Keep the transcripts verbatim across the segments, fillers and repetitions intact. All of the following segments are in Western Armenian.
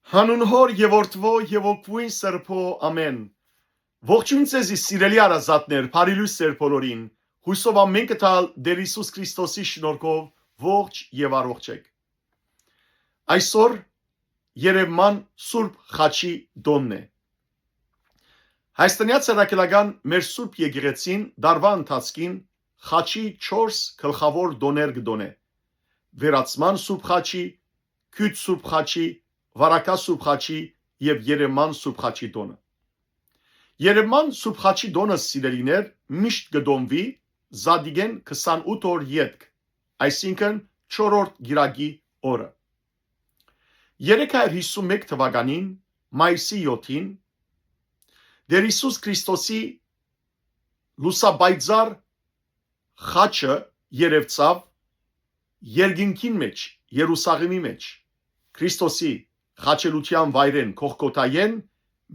Հանուն Հօր եւ Որդւոյ եւ Հոգւոյն Սրբոյ, ամէն։ Ողջոյն ձեզի, սիրելի հարազատներ, բարի լոյս ձեր բոլորին։ Յուսով ամէն կը տալ Տէր Յիսուս Քրիստոսի շնորհքով ողջ եւ առողջ էք։ Այսօր Երեւման Սուրբ Խաչի տօնն է։ Հայաստանեայ Սերակելական մեր Սուրբ Եկեղեցին տարուայ ընթացքին խաչի չորս գլխաւոր տօներ կը տօնէ. Վերացման Սուրբ Խաչի, Քիչ Սուրբ Խաչի, Վարագա Սուրբ Խաչի եւ Երեւման Սուրբ Խաչի տօնը։ Երեւման Սուրբ Խաչի տօնը, սիրելիներ, միշտ կը տօնուի Զատիկէն քսանութ օր ետք, այսինքն չորրորդ կիրակի օրը։ Երեք հարիւր յիսուն մէկ թուականին, մայիսի յոթին, Տէր Յիսուս Քրիստոսի լուսապայծառ խաչը երեւցաւ երկնքին մէջ, Երուսաղէմի մէջ, Քրիստոսի խաչելութեան վայրէն, Կողքոթայէն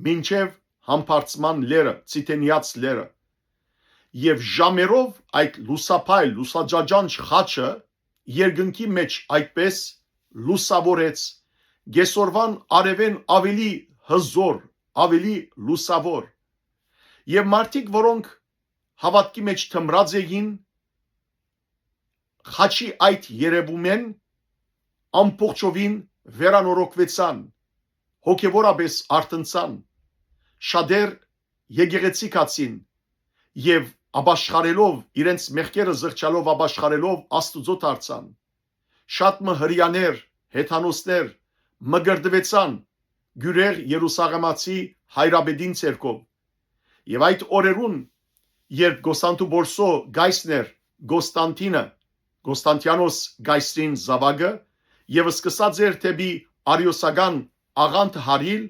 մինչեւ Համբարձման լեռը, Ծիթենեաց լեռը։ Եւ ժամերով այդ լուսափայլ, լուսաճաճանչ խաչը երկնքի մէջ այդպես լուսաւորեց, կեսօրուան արեւէն աւելի հզօր, աւելի լուսաւոր։ Եւ մարդիկ, որոնք հաւատքի մէջ թմրած էին, խաչի այդ երեւումէն ամբողջովին վերանորոգուեցան, հոգեւորապէս արթնցան, շատեր եկեղեցի գացին եւ ապաշխարելով, իրենց մեղքերը զղջալով, ապաշխարելով Աստուծոյ դարձան։ Շատ մը Հրեաներ, հեթանոսներ մկրտուեցան Գիւրեղ Երուսաղէմացի հայրապետին ձեռքով։ Եւ այդ օրերուն, երբ Կոստանդնուպոլսոյ կայսրն էր Կոստանտինը, Կոստանտիանոս կայսրին զաւակը, եւ սկսած էր դէպի արիոսական աղանդ յարիլ,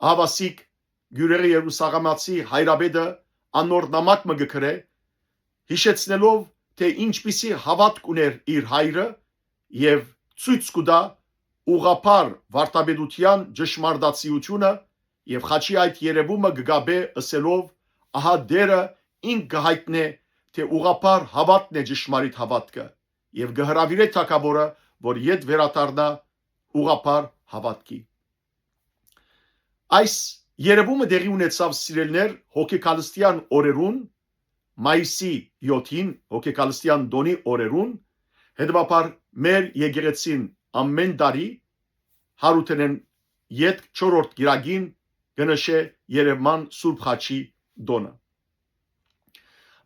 հաւասիկ Գիւրեղի Երուսաղէմացի հայրապետը անոր նամակ մը կը գրէ, յիշեցնելով, թէ ինչպիսի հաւատք ունէր իր հայրը, եւ ցոյց կու տայ ուղղափառ վարդապետութեան ճշմարտացիութիւնը, եւ խաչի այդ երեւումը կը կապէ ըսելով. «Ահա Տէրը ինք կը յայտնէ, թէ ուղղափառ հաւատքն է ճշմարիտ հաւատքը, եւ կը հրաւիրէ թագաւորը, որ ետ վերադառնայ ուղղափառ հաւատքի»։ Այս երեւումը տեղի ունեցաւ, սիրելիներ, հոգեկալստեան օրերուն, մայիսի յոթին, հոգեկալստեան տօնի օրերուն, հետեւաբար մեր եկեղեցին ամէն տարի յարութենէն ետք չորրորդ կիրակին կը նշէ Երեւման Սուրբ Խաչի տօնը։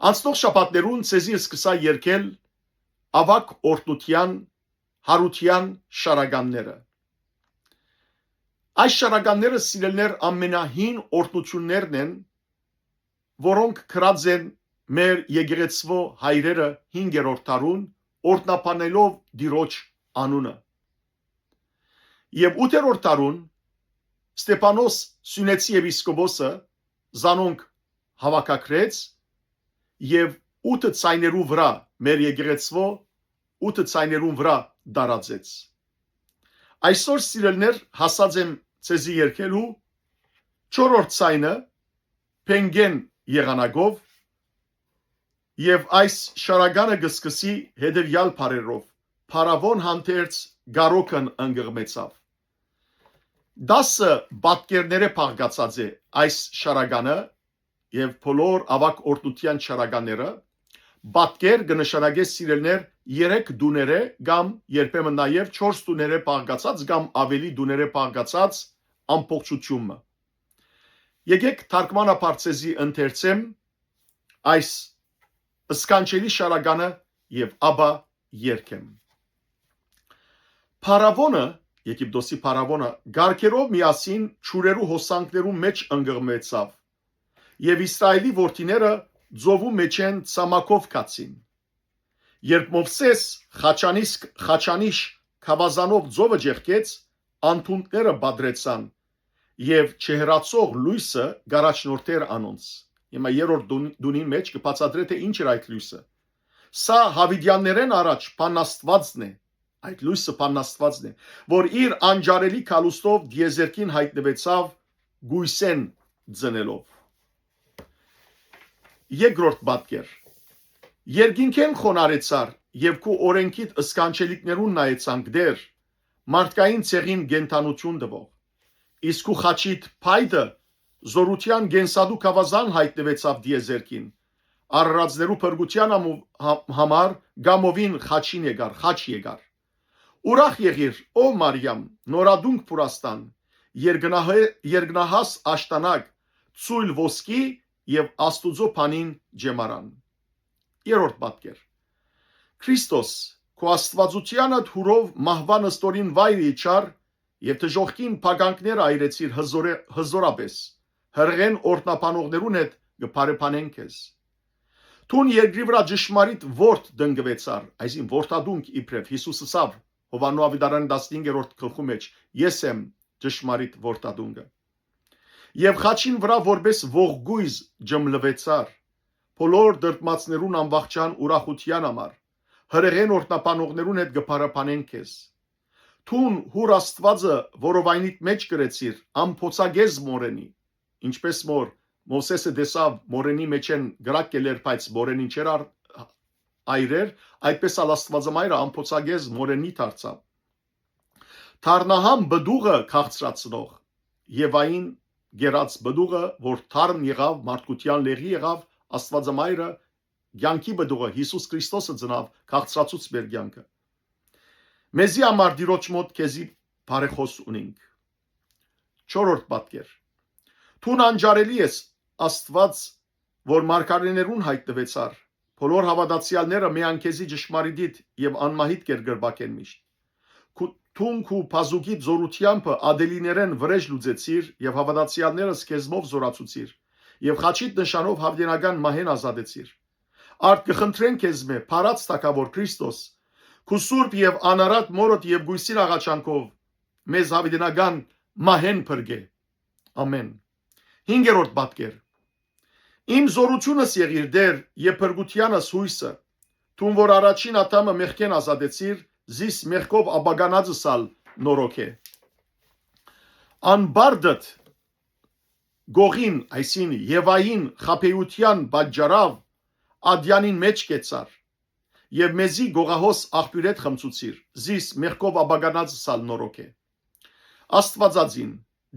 Անցնող շաբաթներուն ձեզի սկսայ երգել Աւագ օրհնութեան յարութեան շարականները։ Այս շարականները, սիրելիներ, ամենահին օրհնութիւններն են, որոնք գրած են մեր եկեղեցւոյ հայրերը հինգերորդ դարուն, օրհնաբանելով Տիրոջ անունը։ Եւ ութերորդ դարուն Ստեփանոս Սիւնեցի եպիսկոպոսը զանոնք հաւաքագրեց եւ ութը ձայներու վրայ, մեր եկեղեցւոյ ութը ձայներուն վրայ տարածեց։ Այսօր, սիրելիներ, հասած եմ ձեզի երգելու չորրորդ ձայնը, փենկեն եղանակով, եւ այս շարականը կը սկսի հետեւեալ բառերով. «Փարաւոն հանդերձ կարօքն ընկղմեցաւ»։ Տասը պատկերներէ բաղկացած է այս շարականը, եւ բոլոր Աւագ օրհնութեան շարականները։ Պատկեր կը նշանակէ, սիրելիներ, երեք տուներէ կամ երբեմն նաեւ չորս տուներէ բաղկացած կամ աւելի տուներէ բաղկացած ամբողջութիւնը։ Եկէք թարգմանաբար ձեզի ընթերցեմ այս սքանչելի շարականը եւ ապա երգեմ։ Փարաւոնը, Եգիպտոսի փարաւոնը, գարքերով միասին ջուրերու հոսանքներու մէջ ընկղմուեցաւ, եւ Իսրայէլի որդիները ծովու մէջէն ցամաքով գացին։ Երբ Մովսէս խաչանիսկ-, խաչանիշ գաւազանով ծովը ճեղքեց, անդունդները պատռեցան, եւ չհեռացող լոյսը կ'առաջնորդէր անոնց։ Հիմա երրորդ տուն-, տունին մէջ կը բացատրէ, թէ ինչ էր այդ լոյսը։ Սա յաւիտեաններէն առաջ բանաստուածն է, այդ լոյսը բանաստուածն է, որ իր անջարելի գալուստով տիեզերքին յայտնուեցաւ կոյսէն ծնելով։ Երկրորդ պատկեր։ Երկինքէն խոնարհեցար եւ քու օրէնքիդ սքանչելիքներուն նայեցանք, Տէր, մարդկային ցեղին կենդանութիւն տուող։ Իսկ քու խաչիդ փայտը զօրութեան կենսատու գաւազան յայտնուեցաւ դիեզերքին։ Արարածներու փրկութեան համո-, հա-, համար կամովին խաչին եկար, խաչ եկար։ Ուրախ եղիր, ով Մարիամ, նորադունկ փուրաստան, երկնահե-, երկնահաս աշտանակ, ցոյլ ոսկի եւ Աստուծոյ բանին ջեմարան։ Երրորդ պատկեր։ Քրիստոս, քու Աստուածութեանդ հուրով մահուան ստորին վայրը իջար եւ դժոխքին փագանքները այրեցիր հզորե-, հզորապէս, հրղեն օրհնաբանողներուն հետ կը բարեբանեն քեզ։ Դուն երկրի վրայ ճշմարիտ որդդ տնկուեցար, այսինքն որդատունկ իբրեւ Յիսուս ըսաւ Յովհաննու աւետարանի տասնհինգերորդ գլխու մէջ. «Ես եմ ճշմարիտ որդատունկը»։ Եւ խաչին վրայ որպէս ողկոյզ ջմլուեցար, բոլոր դրդմածներուն անվախճան ուրախութեան համար, հրեղեն օրհնաբանողներուն հետ կը բարեբանեն քեզ։ Դուն հուր Աստուածը որովայնիդ մէջ կրեցիր, ամբոցակեզ մորենի, ինչպէս որ Մովսէսը տեսաւ մորենի մէջէն կրակ կ'ելլէր, բայց մորենին չէր ար-, այրեր, այդպէս ալ Աստուածամայրը ամբոցակեզ մորենի դարձաւ։ Դառնահամ պտուղը քաղցրացնող, Եվային կերած պտուղը, որ դառն եղաւ, մարդկութեան լեղի եղաւ, Աստուածամայրը, կեանքի պտուղը, Յիսուս Քրիստոսը ծնաւ, քաղցրացուց մեր կեանքը։ Մեզի համար Տիրոջ մօտ քեզի բարեխօս ունինք։ Չորրորդ պատկեր։ Դուն անջարելի ես, Աստուած, որ մարգարէներուն յայտնուեցար, բոլոր հաւատացեալները միայն քեզի ճշմարիտիդ եւ անմահիդ կերկրպագեն միշտ։ Քու-, դուն քու բազուկիդ զօրութեամբը ատելիներէն վրէժ լուծեցիր եւ հաւատացեալներս քեզմով զօրացուցիր, եւ խաչիդ նշանով յաւիտենական մահէն ազատեցիր։ Արդ կը խնդրեն քեզմէ, փառած թագաւոր Քրիստոս, քու սուրբ եւ անարատ մորդ եւ կոյսին աղաչանքով մեզ յաւիտենական մահէն փրկէ։ Ամէն։ Հինգերորդ պատկեր։ Իմ զօրութիւնս եղիր Տէր եւ փրկութեանս յոյսը, դուն որ առաջին Ադամը մեղքէն ազատեցիր, զիս մեղքով ապականածս ալ նորոգէ։ Անբարդդ գողին, այսինքն Եվային խաբեութեան պատճառաւ ատեանին մէջ կեցար եւ մեզի գողահոս աղբիւր հետ խմցուցիր, զիս մեղքով ապականածս ալ նորոգէ։ Աստուածածին,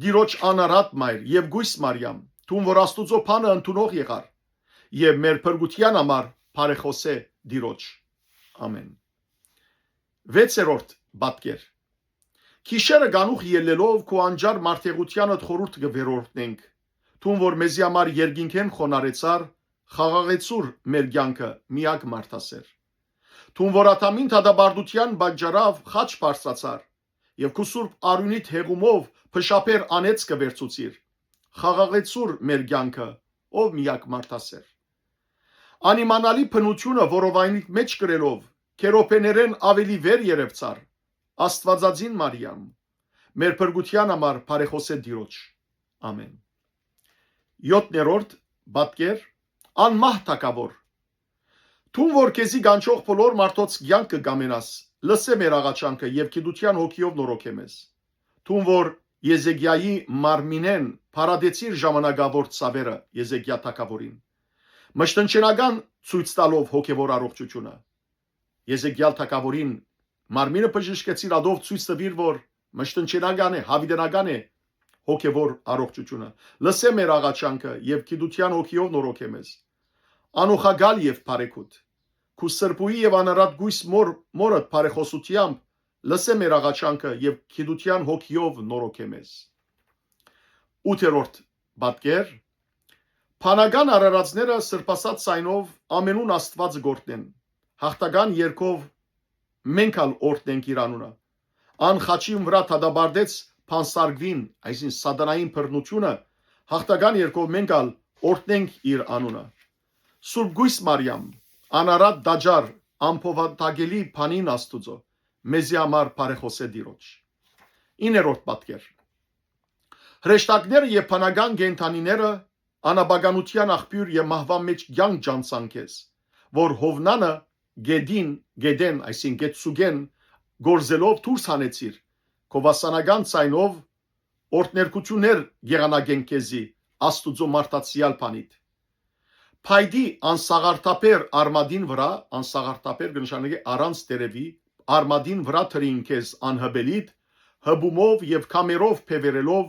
Տիրոջ անարատ մայր եւ կոյս Մարիամ, դուն որ Աստուծոյ բանը ընդունող եղար, եւ մեր փրկութեան համար բարեխօսէ Տիրոջ։ Ամէն։ Վեցերորդ պատկեր։ Գիշերը կանուխ ելլելով քու անջար մարդեղութեանդ խորհուրդ կը վերորդնենք, դուն որ մեզի համար երկինքէն խոնարհեցար, խաղաղեցուր մեր կեանքը, միակ մարդասէր։ Դուն որ Ադամին դատապարտութեան պատճառաւ խաչ բարձրացար, եւ քու սուրբ արիւնիդ հեղումով փշաբեր անեծքը վերցուցիր, խաղաղեցուր մեր կեանքը, ով միակ մարդասէր։ Անիմանալի բնութիւնը որովայնիդ մէջ կրելով, քերոբեներէն աւելի վեր երեւցար, Աստուածածին Մարիամ, մեր փրկութեան համար բարեխօսէ Տիրոջ։ Ամէն։ Յոթերորդ պատկեր, անմահ թագաւոր։ Դուն որ քեզի կանչող բոլոր մարդոց կեանքը կամենաս, լսէ մեր աղաչանքը եւ գիտութեան հոգիով նորոգէ մեզ։ Դուն որ Եզեկիայի մարմինէն փարատեցիր ժամանակաւոր ցաւերը Եզեկիա թագաւորին, մշտնջենական ցոյց տալով հոգեվոր առողջութիւնը։ Եզեկիալ թագաւորին մարմինը բժշկեցիր, ադով ցոյց տուիր, որ մշտնջենական է, յաւիտենական է հոգեվոր առողջութիւնը։ Լսէ մեր աղաչանքը եւ գիտութեան հոգիով նորոգէ մեզ։ Անուխակալ եւ բարեգութ, քու սրբուհի եւ անարատ կոյս մոր, մորդ բարեխօսութեամբ լսէ մեր աղաչանքը եւ գիտութեան հոգիով նորոգէ մեզ։ Ութերորդ պատկեր։ Փանական արարածները սրբասած ցայնով ամենուն Աստուածը գորտնեն։ Հաղթական երգով մենք ալ օրհնենք իր անունը։ Ան խաչին վրայ դատապարտեց փանսարկուին, այսինքն սատանային բռնութիւնը, հաղթական երգով մենք ալ օրհնենք իր անունը։ Սուրբ Կոյս Մարիամ, անարատ տաճար, անփոփոխակելի բանին Աստուծոյ, մեզի համար բարեխօսէ Տիրոջ։ Իններորդ պատկեր։ Հրեշտակները եւ փանական կենդանիները անապականութեան աղբիւր եւ մահուան մէջ կեանք ջանցան քեզ, որ Յովնանը գետին, գետեն, այսինքն գետ սուգեն, գործելով դուրս հանեցիր, քովասանական ցայնով օրհներգութիւններ եղանակեն քեզի Աստուծոյ մարդացեալ բանիդ։ Փայտի անսաղարթաբեր արմատին վրայ, անսաղարթաբեր կը նշանակէ առանց տերեւի, արմատին վրայ դրին քեզ անհպելիդ, հպումով եւ քամերով բեւեռելով,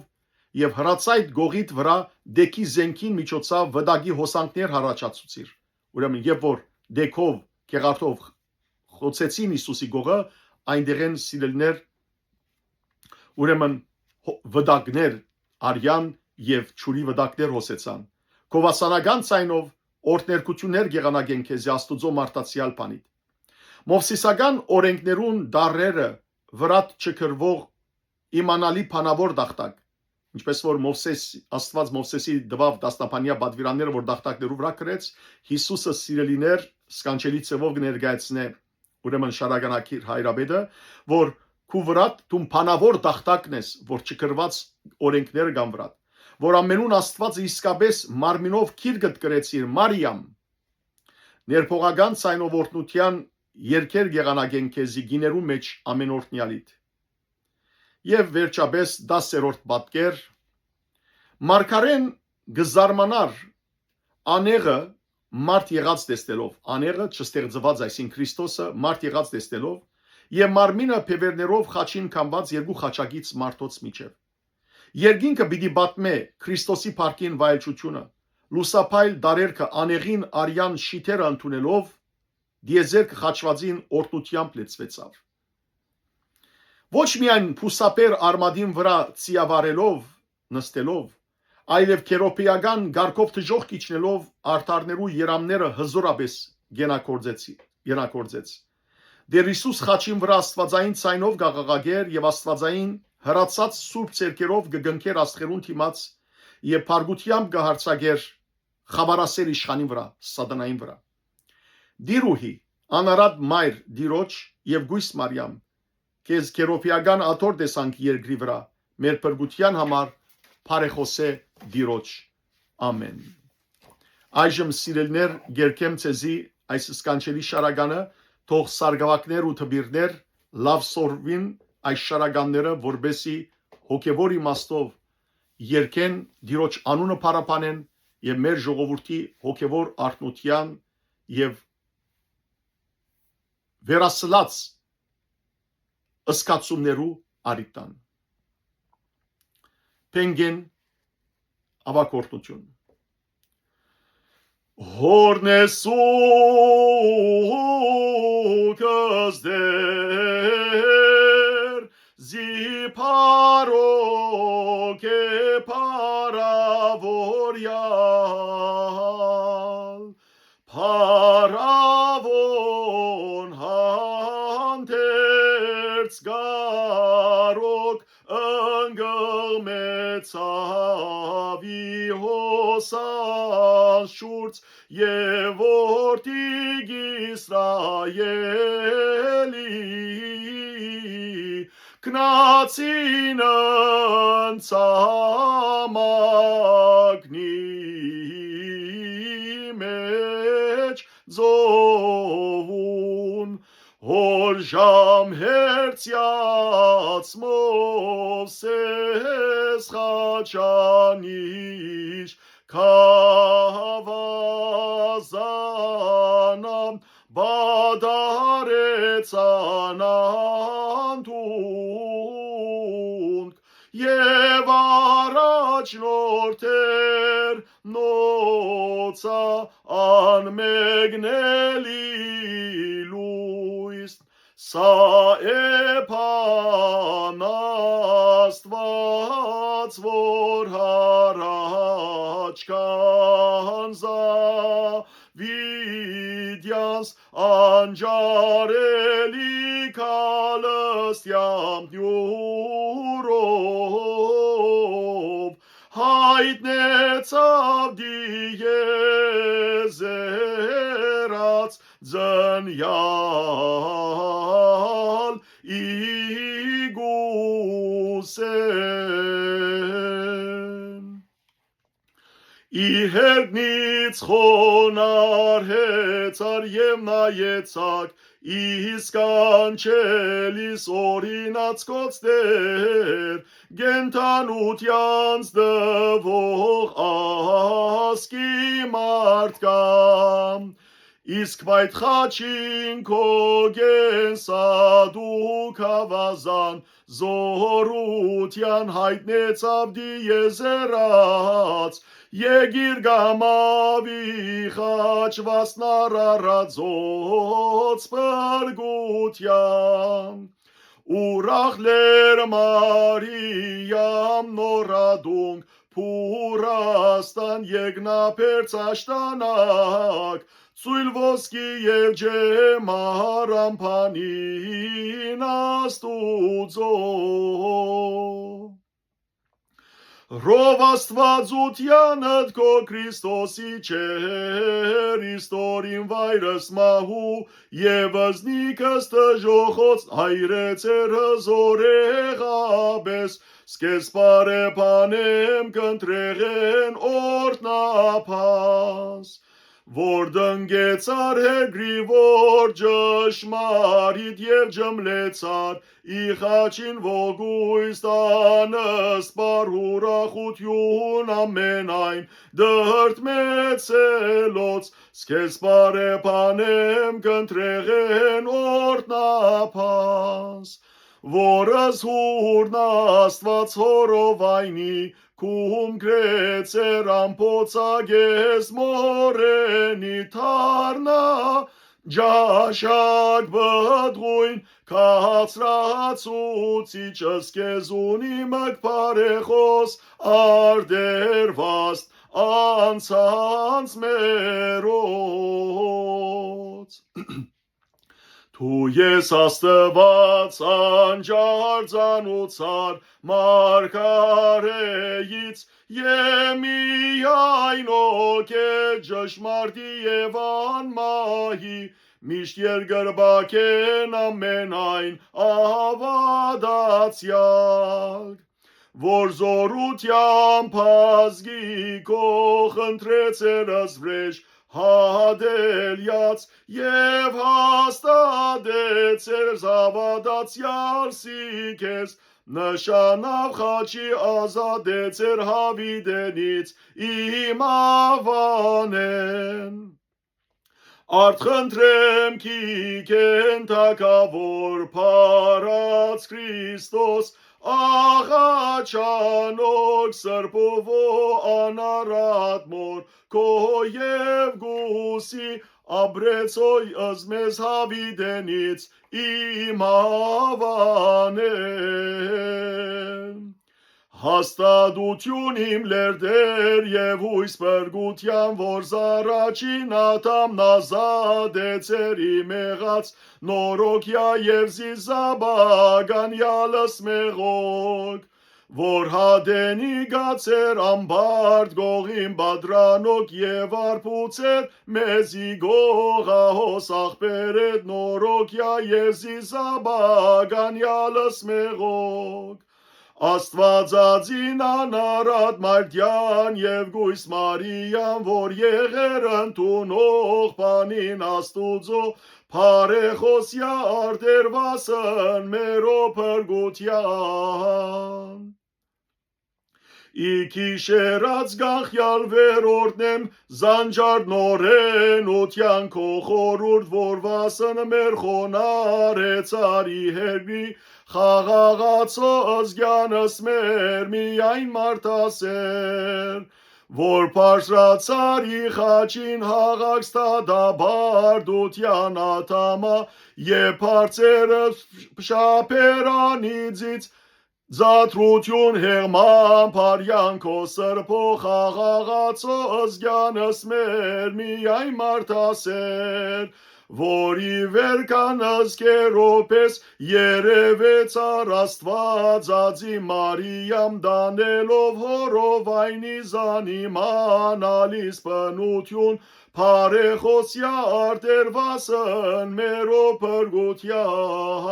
եւ հրացայտ գողիդ վրայ դեքի զենքին միջոցաւ վտակի հոսանքներ յառաջացուցիր։ Ուրեմն, երբ որ դեքով, կեղարտով խոցեցին Յիսուսի գողը, այնտեղէն, սիրելիներ, ուրեմն, հո-, վտակներ, արեան եւ ջուրի վտակներ հոսեցան։ Գովասանական ձայնով օրհներկութիւններ կ'եղանակեն քեզի Աստուծոյ մարդացեալ բանիդ։ Մովսիսական օրէնքներուն տառերը վրադ չգրուող իմանալի բանաւոր տախտակ, ինչպես որ Մովսէս, Աստուած Մովսէսի տուաւ տասնաբանեայ պատուիրանները, որ տախտակներու վրայ գրեց, Յիսուսը, սիրելիներ, սքանչելի ձեւով կը ներկայացնէ, ուրեմն, շարականակիր հայրապետը, որ քու վրադ դուն բանաւոր տախտակն ես, որ չգրուած օրէնքները կան վրադ, որ ամենուն Աստուածը իսկապես մարմինով քիրկդ գրեցիր, Մարիամ, ներբողական ձայնով օրհնութեան երգեր կ'եղանակեն քեզի կիներու մէջ ամենօրհնեալիդ։ Եւ վերջապէս, տասերորդ պատկեր, մարգարէն կը զարմանար անեղը մարդ եղած տեսնելով, անեղը չստեղծուած, այսինքն Քրիստոսը մարդ եղած տեսնելով, եւ մարմինը բեւեռներով խաչին քամուած երկու խաչակից մարդոց միջեւ։ Երկինքը պիտի պատմէ Քրիստոսի փառքին վայելչութիւնը, լուսափայլ դարերքը անեղին արեան շիթերը ընդունելով, տիեզերքը խաչուածին օրհնութեամբ լեցուեցաւ։ Ոչ միայն բուսաբեր արմատին վրայ ծիավարելով, նստելով, այլեւ քերոբիական կարգով դժոխք իջնելով, արդարներու երամները հզորապէս կենագործեցի-, կենագործեց։ Տէր Յիսուս խաչին վրայ աստուածային ձայնով կ'աղաղակէր եւ աստուածային հրացած սուրբ ձեռքերով կը կնքէր աստղերուն դիմաց եւ փառքութեամբ կը յարձակէր խաւարասէր իշխանին վրայ, սատանային վրայ։ Տիրուհի, անարատ մայր Տիրոջ եւ կոյս Մարիամ, քեզ քերոբիական աթոռ տեսանք երկրի վրայ, մեր փրկութեան համար բարեխօսէ Տիրոջ։ Ամէն։ Այժմ, սիրելիներ, կերգեմ ձեզի այս սքանչելի շարականը, թող սարգաւակներ ու դպիրներ լաւ սորվին այս շարականները, որպեսզի հոգեւոր իմաստով երգեն, Տիրոջ անունը փառաբանեն եւ մեր ժողովուրդի հոգեւոր արթնութեան եւ վերասլաց զգացումներու առիթ տան։ Փենկեն, աւագ օրհնութիւն։ Հօրնեսու կ'ըս Տէր, զի փառօք է փառաւորեալ, փառաւոր հանդերձ գարօք ընկղմեցաւ ի հոսանց շուրջ, եւ որդիք Իսրայէլի գնացին ընծամակնի մէջ ծովուն, հոր ժամ հերձեաց Մովսէս խաչանիշ գաւազանամ, պատառեցան անդունդ, եւ առաջնորդեր նոցա անմեկնելի լոյս։ Սա է բան Աստուած, որ յառաջ քանզա վիդեանս անջարելի քալըստեամբ նիւրով յայտնեցաւ տիեզերաց զնեալ ի գուսեն։ Ի հերնից խոնարհեցար եւ նայեցաք, իսկ անջելիս օրինաց կոց Տէր, կենդանութեանց տուող ազգի մարդկա։ Իսկ այդ խաչին քո կենսատուք աւազան զօրութեան յայտնեցաւ դիեզերաց, եկիր գամաւի խաչ վասնարարածոց փրկութեան։ Ուրախ լեր Մարիամ նորադունկ, փուռաստան եկնաբերձ աշտանակ, ցոյլ ոսկի եւ ջեմար ամբանին Աստուծոյ։ Ռով Աստուածութեանդ քո Քրիստոսի չեր, իստորին վայրս մահու եւ զնիքս դժոխոց այրեցեր հզոր եղաբես, սկեզ բարեբանեմ կընտրեղեն օրհնապաս, որ տնկեցար հեգրի, որ ճշմարիտ եւ ջմլեցար ի խաչին ոգոյս տանս, բարուրախութիւն ամենայն դրդմեցելոց, սկեզ բարեբանեմ կընտրեղեն օրհնապաս, որս հուրն Աստուած հորովայնի, քում գրեցեր ամբոցագեզ մորենի թարնա, ջաշակ բդղույն, քաղցրացուցիչ, ըսկեզ ունի մը բարեխօս, արտեր վաստ անցանց մերոց։ Դու ես Աստուած անջարձանուցար մարգարեից, եւ միայն ոգէ ճշմարտի եւ անմահի, միշտ երկրպագ են ամենայն աւադացեալ, որ զօրութեամբ ազգի քո խնդրեցերս վրէժ հատելեաց եւ հաստատեցեր զաւադացեալ սիկեզ, նշանաւ խաչի ազատեցեր Յաւիտենից իմ աւանեն։ Արդ խնդրեմ քիքէն թագաւոր փառած Քրիստոս, աղաչանոք սրբովո անարատ մոր քո եւ գուսի, ապրեցոյ ըզմեզ Յաւիտենից իմ աւանեն։ Հաստատութիւն իմ լերդեր եւ յոյս փրկութեան, որ զառաջին ատամն ազատեցեր իմ եղած նորոգեայ եւ զիս զաւական յալս մեղոք, որ յատենի գացեր ամբարդ գողին պատրանոք եւ արբուցեր մեզի գողահոս աղբերէդ նորոգեայ եւ զիս զաւական յալս մեղոք։ Աստուածածին անարատ Մարտեան եւ Գոյս Մարիան, որ եղեր ընդունող բանին Աստուծոյ, բարեխօսեայ արտեր վասն մերո փրկութեան։ Ի գիշերած գախյալ վերորդնեմ զանջար նորէն ութեան քո խորուրդ, որ վասն մեր խոնարհեցար ի հերբի խաղաղացո ըզգեանս մեր միայն մարդասեր, որ բարձրացար ի խաչին հաղաքս դատապարտութեան ատամա, եւ բարձերը շապեր անիծից, զատրութիւն հեղման փարեան քո սրբո խաղաղացո ըզգեանս մեր միայն մարդասեր, որ ի վեր կան ըսկերոպես երևեցար Աստուածածի Մարիամ, տանելով հորովայնի զանիման ալիս բնութիւն, բարեխօսեայ արտեր վասն մերո փրկութեան։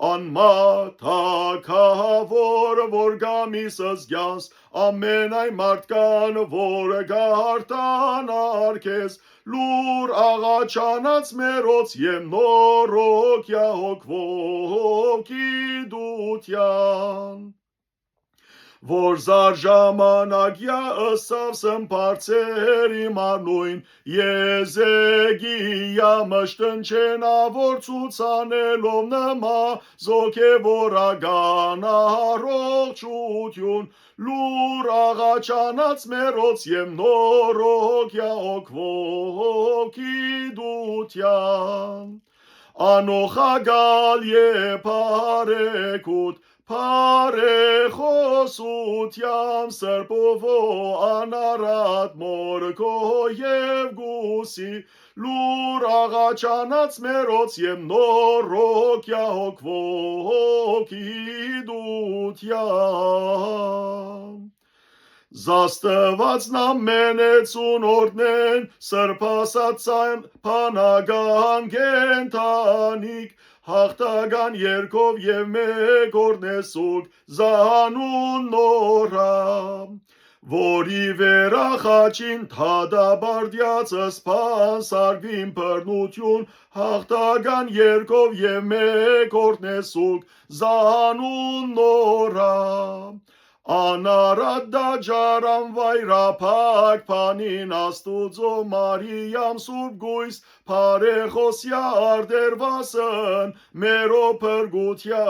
Անմատ թագաւոր, որ գամիս զգանս ամենայն մարդկան, որ գարտանար քեզ, լուր աղաչանած մերոց եւ նորոգեայ հոգվով գիտութեան։ որ զար ժամանակեայ ըսաւ սմբարձեր իմ անոյն, Եզեկիա մշտնջենա որ ցուցանելով նմա զոքեվորական առողջութիւն, լուր աղաչանած մերոց եւ նորոգեայ օգ ոգի դութեան։ Անոխագալ եւ բարեգութ, բարեխօսութեան սրբովո անարատ մոր քո եւ գուսի, լուր աղաչանած մերոց եւ նորոգեայ օգ ոգի դութեան։ Զաստուածն ամենեցուն օրհնեն, սրբասացան բանական կենդանիք, հաղթական երկով եւ մեկ օրհնեսուք զանուն նորհա, որ ի վերայ խաչին դատապարտեաց սպան սարկին բռնութիւն, հաղթական երկով եւ մեկ օրհնեսուք զանուն նորհա, անարատ տաճար անվայրապակ բանին Աստուծոյ Մարիամ սուրբ կոյս, բարեխօսեայ արտերուասն մերոյ փրկութեան։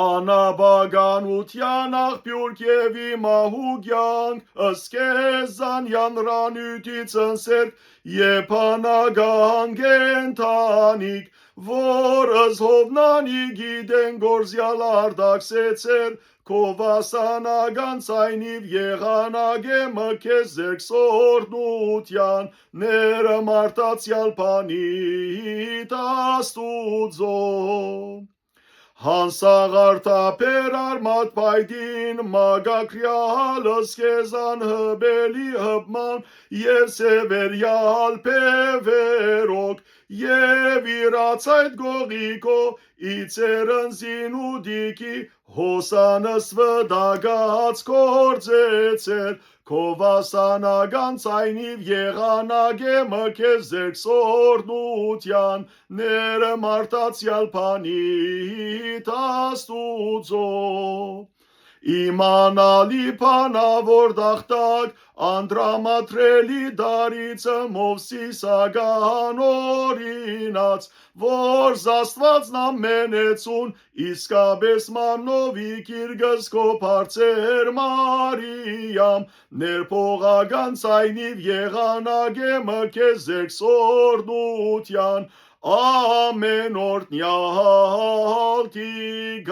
Անաբականութեան աղբիւր եւ իմահու կեանք, ըսկեզան յանրանիւթի ծնսերք եւ բանական կենդանիք, որ ըսհովնանի գիտեն գործեալ արտաքսեցեր, քո վասանական ձայնիւ եղանակէ մը քեզ զերքսորնութեան ներմարտացեալ բանիդ Աստուծոյ։ Հանսաղարդաբեր արմատ պայտին մագակրեալ ըսկեզան հպելի հպման եւ սեւերեալ բեւերոք եւ իրաց այդ գողի քո իցերն զինուտիքի հոսանս վտակած գործեցեր, քո վասանական ձայնիվ եղանակէ մը քեզ զերքսորնութեան ներմարտացեալ բանիդ Աստուծոյ։ Իմանալի բանաւոր դախտակ, անդրամատրելի դարիցը Մովսիսական օրինաց, որ զաստուածն ամենեցուն, իսկապէս մամնովի գիրկս քո բարձեր Մարիամ, ներփողական ձայնիվ եղանակէ մը քեզ զերքսորնութեան ամէն օրհնեալ տիկանայս։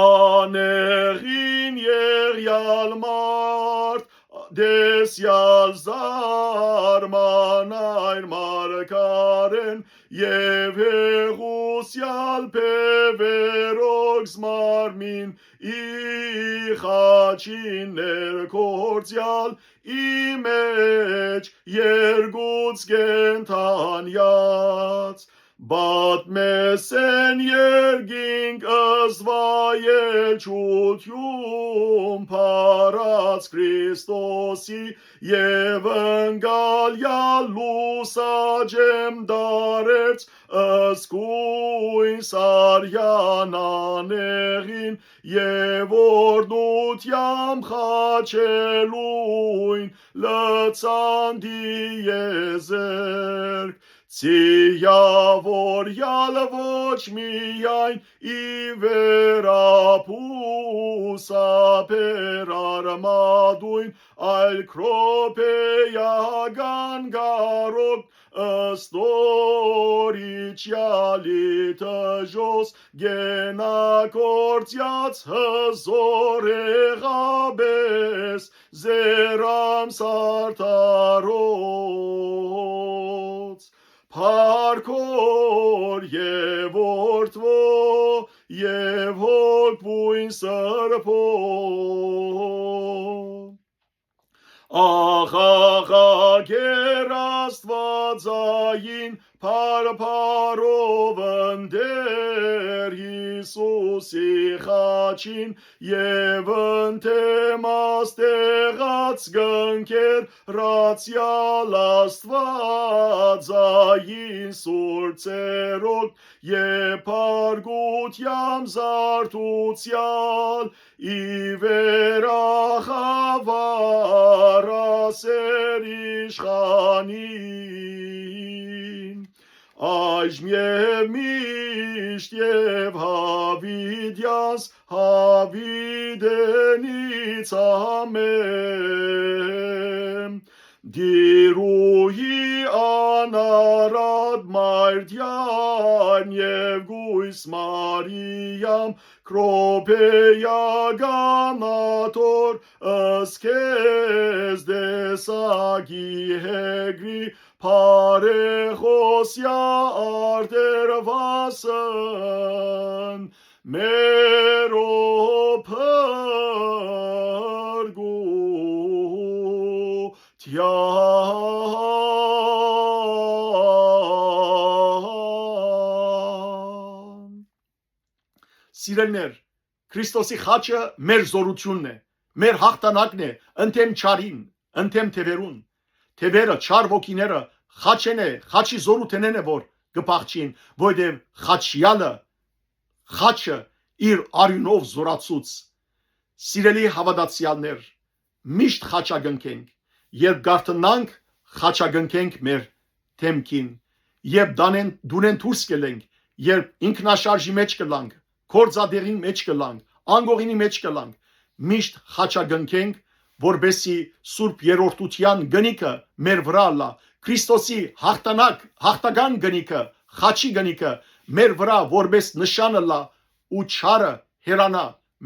Անեղին եղեալ մարդ, տեսեալ զարմանայր մարգարէն, եւ հեղուսեալ բեւերոքս մարմին ի խաչին ներգործեալ, ի մէջ երկուց կենդանեաց, պատմեսեն երկինք ըսվայելչութիւն փառած Քրիստոսի եւ ընկալեալ լուսաճեմ դարերց ըսկոյն սարեան անեղին եւ օրհնութեամբ խաչելոյն լցան դիեզերք, ծիաւորեալ ոչ միայն ի վերապուսաբեր արմատոյն, այլ քրոփեական կարօտ, ըստ օրիչեալի դժոխս կենա գործեաց հզոր եղապէս, զերամ սարդարոց, փառքոր եւ որդւո եւ հոգբոյն սրբո։ Աղաղակերա Աստուածային փառ-, փառով ընտեր Յիսուսի խաչին, եւ ընտեմ աստեղած կնքեր, ռացեալ Աստուածային սուրբ ցերոք, եւ փառքութեան զարթուցեալ, ի վերայ խաւարասէր իշխանին, այժմ եւ միշտ եւ յաւիտեանց յաւիտենից, ամէն։ Տիրուհի անարատ Մարտեան եւ Կոյս Մարիամ, քրոփեական աթոռ, ըսկեզ տեսակի հեգրի, բարեխօսեայ արտերուասն, մեր օբերգութեան։ Սիրելիներ, Քրիստոսի խաչը մեր զօրութիւնն է, մեր յաղթանակն է, ընդդեմ չարին, ընդդեմ թեւերուն։ Թեւերը, չար ոգիները խաչեն է, խաչի զօրութենէն է, որ կը փախչին, որովհետեւ խաչեալը, խաչը իր արիւնով զօրացուց։ Սիրելի հաւատացեալներ, միշտ խաչակնքենք, երբ կարթնանք, խաչակնքենք մեր դէմքին, երբ տանեն, տունէն դուրս կելենք, երբ ինքնաշարժի մեջ կլանք, գործատեղին մեջ կլանք, անկողինի մեջ կլանք, միշտ խաչակնքենք, որպեսզի Սուրբ Երրորդութեան կնիքը մեր վրայ ըլլայ, Քրիստոսի յաղթանակ, յաղթական կնիքը, խաչի կնիքը մեր վրայ որպես նշան ըլլայ ու չարը հեռանայ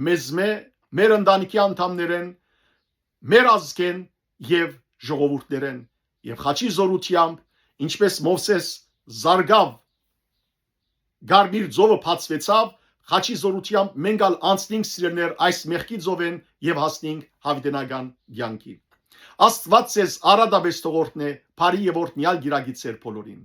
մեզմէ, մեր ընտանիքի անդամներէն, մեր ազգէն եւ ժողովուրդներէն, եւ խաչի զօրութեամբ, ինչպէս Մովսէս զարկաւ Կարմիր ծովը բացուեցաւ, խաչի զօրութեամբ մենք ալ անցնենք, սիրելիներ, այս մեղքի ծովէն եւ հասնենք յաւիտենական կեանքի։ Աստուած ձեզ առատապէս թող օրհնէ, բարի եւ օրհնեալ կիրակի ձեր բոլորին։